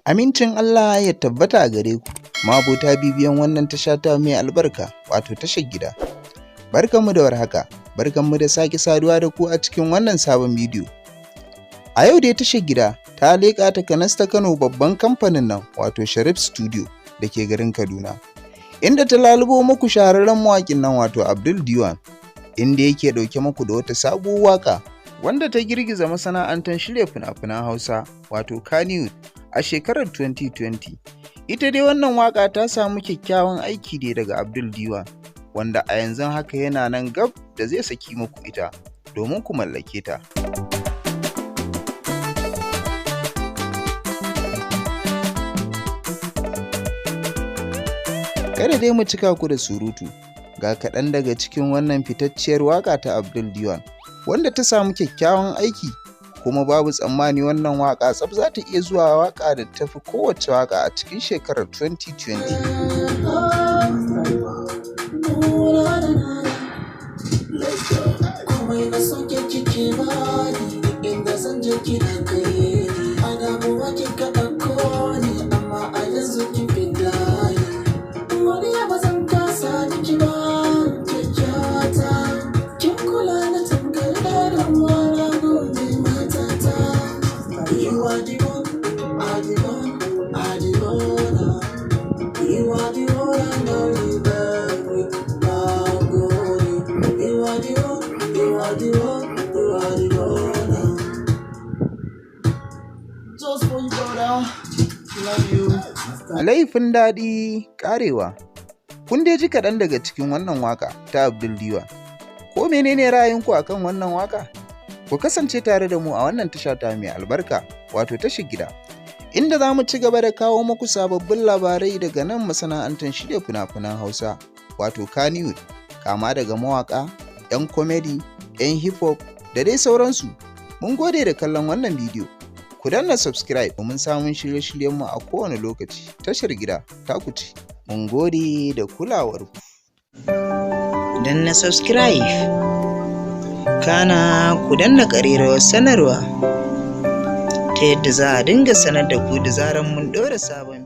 Amincin Allah ya tabbata a gare ku, ma'abota bibiyan wannan tasha ta mai albarka, wato tashar gida. Barkanmu da warhaka, barkanmu da sake saduwa da ku a cikin wannan sabon bidiyo. A yau dai tashar gida ta leƙa takanas ta Kano babban kamfanin nan, wato Sharif Studio da ke garin Kaduna, inda ta lalubo muku shahararren mawaƙin nan, wato Abdul Diwan, inda yake ɗauke muku da wata sabuwar waƙa wanda ta girgiza masana'antar shirya fina-finan Hausa, wato Kannywood, a shekarar 2020. Ita dai wannan waƙa ta samu kyakkyawan aiki ne daga Abdul Diwan, wanda a yanzu haka yana nan gab da zai saki muku ita domin ku mallake ta. Kada dai mu cika ku da surutu, ga kaɗan daga cikin wannan fitacciyar waƙa ta Abdul Diwan, wanda ta samu kyakkyawan aiki, kuma babu tsammani wannan waƙa tsaf za ta iya zuwa waƙa da ta fi kowace waƙa a cikin shekarar 2020. Komai na soke kike bani, inda zan je kina kai ni. A damuwa kika ɗauko ni, amma a yanzu kin fita ni. Godiya ba zan kasa miki ba, kyakkyawata. Kin kula na tamkar da uwa, na gode matata. You are the one, are the one, are the one. You are the one and only baby, na gode. You are the one, you are the one, you are the one. Just for you, brother. Love you. Laifin daɗi ƙarewa. Kun dai ji kaɗan daga cikin wannan waƙa ta Abdul Diwan. Ko menene ra'ayinku akan wannan waƙa? Ku kasance tare da mu a wannan tasha ta mai albarka, wato tashar gida, inda za mu ci gaba da kawo muku sababbin labarai daga nan masana'antar shirya fina-finan Hausa, wato Kannywood, kama daga mawaƙa, 'yan komedi, 'yan hip hop da dai sauransu. Mun gode da kallon wannan bidiyo. Ku danna subscribe domin samun shirye-shiryenmu a kowane lokaci. Tashar gida ta ku ce. Mun gode da kulawarku. Danna subscribe, kana ku danna ƙararrawar sanarwa ta yadda za a dinga sanar da ku da zarar mun ɗora sabon